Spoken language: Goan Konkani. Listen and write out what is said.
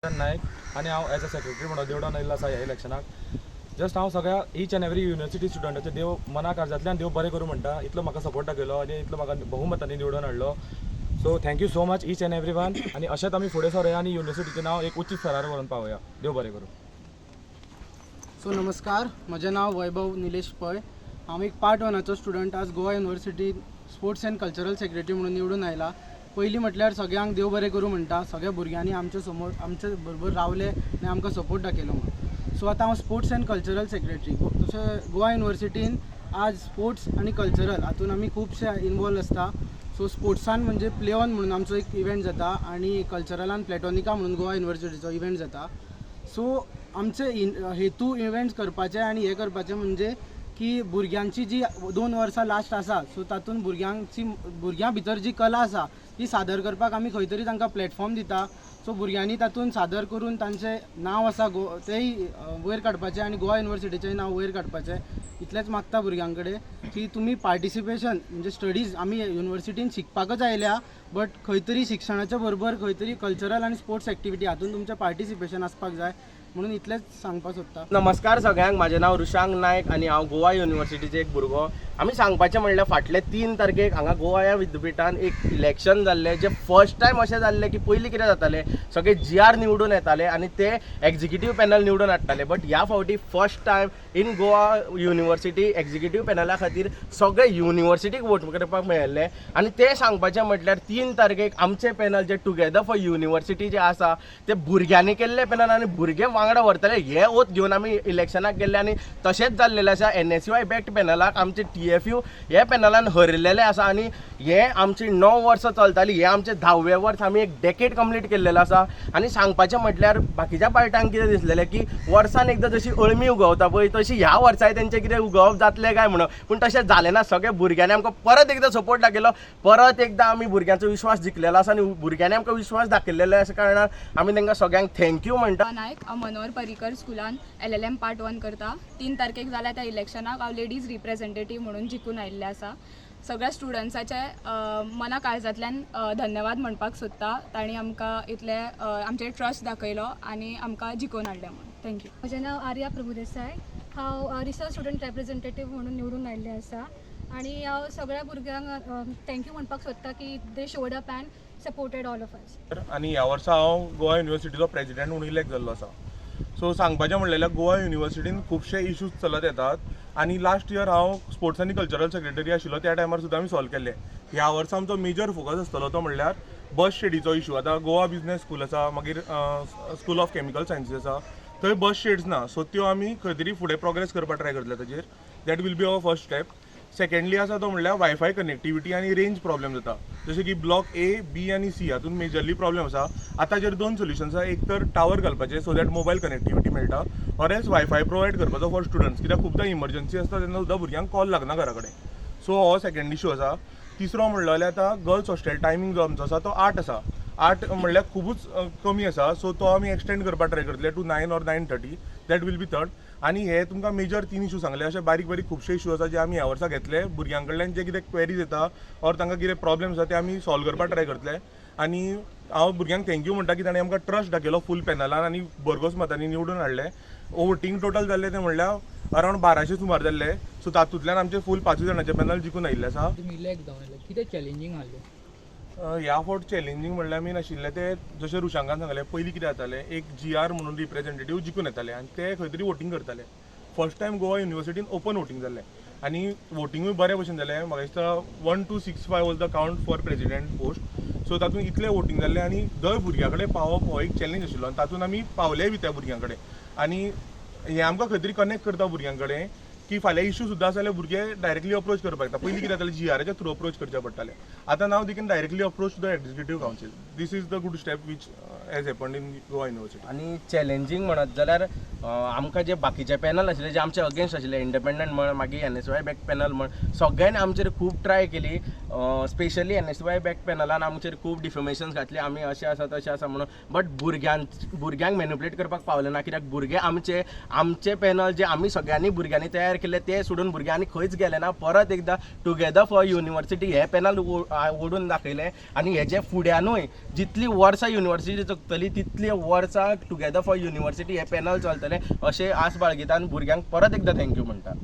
नायक आनी हांव एज अ सेक्रेटरी म्हणून निवडून आयिल्लो आसा ह्या इलेक्शनाक. जस्ट हांव सगळ्या इच एंड एवरी युनिवर्सिटी स्टुडंटाचे देव मना काळजांतल्यान देव बरें करूं म्हणटा. इतलो म्हाका सपोर्ट दाखयलो आनी इतलो म्हाका बहुमतांनी निवडून हाडलो. So thank you so much each and every one. आनी अशेंच आमी फुडें सरोया आनी युनिवर्सिटीचें नांव एक उच्च स्तरार व्हरून पावया. देव बरें करूं. सो नमस्कार, म्हजें नांव वैभव निलेश पै. हांव एक पार्ट वनाचो स्टुडंट. आज Goa university sports and cultural secretary म्हणून निवडून आयला. पयलीं म्हटल्यार सगळ्यांक देव बरें करूं म्हणटा. सगळ्या भुरग्यांनी आमच्या समोर आमचे बरोबर रावले आनी आमकां सपोर्ट दाखयलो म्हणून. सो आतां हांव स्पोर्ट्स एंड कल्चरल सेक्रेटरी. तशें गोवा युनिवर्सिटीन आज स्पोर्ट्स आनी कल्चरल हातून आमी खुबशे इनवॉल्व आसता. सो स्पोर्ट्सान म्हणजे प्ले ऑन म्हणून आमचो एक इव्हेंट जाता आनी कल्चरलान प्लॅटॉनिका म्हणून गोवा युनिवर्सिटीचो इव्हेंट जाता. सो आमचे हेतू इव्हेंट्स करपाचे आनी हे करपाचे म्हणजे की भुरग्यांची जी 2 वर्सां लास्ट आसा, सो तातूंत भुरग्यांची भुरग्यां भितर जी कला आसा ती सादर करपाक आमी खंय तरी तांकां प्लॅटफॉर्म दिता. सो भुरग्यांनी तातूंत सादर करून तांचें नांव आसा गो तेंय वयर काडपाचें आनी गोवा युनिवर्सिटीचेंय नांव वयर काडपाचें. इतलेंच मागता भुरग्यां कडेन की तुमी पार्टिसिपेशन म्हणजे स्टडीज आमी युनिवर्सिटीन शिकपाकच आयल्या, बट खंय तरी शिक्षणाच्या बरोबर खंय तरी कल्चरल आनी स्पोर्ट्स एक्टिविटी हातूंत तुमचें पार्टिसिपेशन आसपाक जाय म्हणून इतलेंच सांगपाक सोदता. नमस्कार सगळ्यांक, म्हाजें नांव रुशांक नायक आनी हांव गोवा युनिवर्सिटीचो एक भुरगो. आमी सांगपाचें म्हणल्यार फाटले 3 तारखेक हांगा गोवा ह्या विद्यापिठान एक इलेक्शन जाल्लें, जें फर्स्ट टायम अशें जाल्लें की पयलीं कितें जातालें, सगळे जी are निवडून येताले आनी ते एक्झिक्युटीव पॅनल निवडून हाडटाले. बट ह्या फावटी first time in Goa university executive पॅनला खातीर सगळे युनिवर्सिटीक वोट करपाक मेळिल्लें. आनी तें सांगपाचें म्हटल्यार 3 तारखेक आमचें पॅनल जें टुगेदर फॉर युनिवर्सिटी जें आसा तें भुरग्यांनी केल्लें पॅनल आनी भुरगे वांगडा व्हरतले हे ओत घेवन आमी इलेक्शनाक गेल्ले. आनी तशेंच जाल्लेलें आसा, NSUI backed पॅनलाक आमचे TFU हे पॅनलान हरिल्लेलें आसा. आनी हे आमची 9 वर्सां चलताली, हे आमचें 10वें वर्स आमी एक डेकेड कंप्लीट केल्लेलो आसा. आनी सांगपाचें म्हटल्यार बाकीच्या पार्ट्यांक कितें दिसलेलें की वर्सान एकदां जशी अळमी उगवता पळय तशी ह्या वर्साय तेंचें कितें उगवप जातलें काय म्हणून, पूण तशें जालें ना. सगळे भुरग्यांनी आमकां परत एकदां सपोर्ट दाखयलो, परत एकदां आमी भुरग्यांचो विश्वास जिखलेलो आसा आनी भुरग्यांनी आमकां विश्वास दाखयलेलो आसा कारणान आमी तांकां सगळ्यांक thank you म्हणटा. नायक, हांव मनोहर पर्रीकर स्कुलान LLM part 1 करता. 3 तारखेक जाल्या त्या इलेक्शनाक हांव लेडीज रिप्रेझेंटेटीव म्हणून जिखून आयिल्लें आसा. सगळ्या स्टुडंट्साचे मना काळजांतल्यान धन्यवाद म्हणपाक सोदता. तांणी आमकां इतले आमचेर ट्रस्ट दाखयलो आनी आमकां जिखोवन हाडलें म्हणून thank you. म्हजें नांव आर्या प्रभुदेसाय. हांव रिसर्च स्टुडंट रेप्रेझेंटेटीव म्हणून निवडून आयिल्लें आसा आनी हांव सगळ्या भुरग्यांक thank you म्हणपाक सोदता की they showed up and supported all of us. आनी ह्या वर्सा हांव गोवा युनिवर्सिटीचो प्रेजिडेंट म्हणून इलेक्ट जाल्लो आसा. सो सांगपाचें म्हणलें गोवा युनिवर्सिटीन खुबशे इश्यूज चलत येतात आनी लास्ट इयर हांव स्पोर्ट्स आनी कल्चरल सेक्रेटरी आशिल्लो त्या टायमार सुद्दां आमी सॉल्व केल्ले. ह्या वर्सा आमचो मेजर फोकस आसतलो तो म्हणल्यार बस शेडीचो इशू. आतां गोवा बिजनेस स्कूल आसा, मागीर स्कूल ऑफ केमिकल सायन्सीस आसा, थंय बस शेड्स ना. सो त्यो आमी खंय तरी फुडें प्रोग्रेस करपाक ट्राय करतले ताजेर. That will be our first step. Secondly आसा तो म्हणल्यार वायफाय कनेक्टिविटी आनी रेंज प्रॉब्लेम जाता, जशें की ब्लॉक ए, बी आनी सी हातूंत मेजरली प्रॉब्लेम आसा. आतां जेर 2 सोल्युशन्स आसा, एक तर टावर घालपाचें सो that mobile connectivity मेळटा, ऑर एल्स वायफाय प्रोवायड करपाचो फॉर स्टुडंट्स, कित्याक खुबदां इमर्जन्सी आसता तेन्ना सुद्दां भुरग्यांक कॉल लागना घरा कडेन. सो हो सेकंड इशू आसा. तिसरो म्हणलो जाल्यार आतां गर्ल्स हॉस्टेल टायमींग जो आमचो आसा तो 8 आसा. 8 म्हणल्यार खुबूच कमी आसा. सो तो आमी एक्सटेंड करपाक ट्राय करतले two 9 or 9:30. That will be third. आनी हे तुमकां मेजर 3 इशू सांगले. अशे बारीक बारीक खुबशे इशू आसा जे आमी ह्या वर्सा घेतले. भुरग्यां कडल्यान जे कितें क्वेरीज येता ऑर तांकां कितें प्रॉब्लेम्स आसा ते आमी सॉल्व करपाक ट्राय करतले. आनी हांव भुरग्यांक thank you म्हणटा की ताणें आमकां ट्रस्ट दाखयलो फूल पॅनलान आनी भरघोस मतांनी निवडून हाडले. वोटींग टोटल जाल्लें तें म्हणल्यार अरावंड 1200 सुमार जाल्ले. सो तातूंतल्यान आमचे फूल 5 जाणांचे पॅनल जिखून आयिल्लें आसा. तुमी इलेक्ट जावन आयले, कितें चॅलेंजींग आहलें? ह्या फावट चॅलेंजींग म्हणल्यार मेन आशिल्लें तें जशें रुशांकान सांगलें, पयलीं कितें जातालें, एक जी are म्हणून रिप्रेझेंटेटीव जिखून येताले आनी ते खंय तरी वोटींग करताले. फर्स्ट टायम गोवा युनिवर्सिटीन ओपन वोटींग जाल्लें आनी वोटिंगूय बरे भशेन जालें. म्हाका दिसता 1265 was the count for president post. So तातूंत इतलें वोटींग जाल्लें आनी दर भुरग्या कडेन पावप हो एक चॅलेंज आशिल्लो आनी तातूंत आमी पावलेय बी त्या भुरग्यां कडेन. आनी हें आमकां खंय तरी कनेक्ट करता भुरग्यां कडेन की फाल्यां इशू सुद्दां आसा जाल्यार भुरगे डायरेक्टली अप्रोच करपाक येता. पयलीं कितें जातालें, जी आराच्या थ्रू अप्रोच करचें पडटालें. आतां now they can directly approach to the executive council. This is the good step which has happened in Goa university. आनी चॅलेंजींग म्हणत जाल्यार आमकां जे बाकीचे पॅनल आशिल्ले जे आमचे अगेन्स्ट आशिल्ले, इंडिपेंडंट म्हण, मागीर NSUI back panel म्हण, सगळ्यांनी आमचेर खूब ट्राय केली. स्पेशली NSUI back पॅनलान आमचेर खूब डिफॉमेशन्स घातली, आमी अशें आसा तशें आसा म्हणून. बट भुरग्यांक मॅनिपुलेट करपाक पावले ना, कित्याक भुरगे आमचे आमचे पॅनल जे आमी सगळ्यांनी भुरग्यांनी तयार केल्ले ते सोडून भुरगे आनी खंयच गेले ना. परत एकदां टुगेदर फॉर युनिवर्सिटी हे पॅनल ओडून दाखयलें आनी हेजे फुड्यानूय जितली वर्सां युनिवर्सिटी जगतली तितली वर्सां टुगेदर फॉर युनिवर्सिटी हे पॅनल चलतलें अशें आस बाळगिता आनी भुरग्यांक परत एकदां thank you म्हणटा.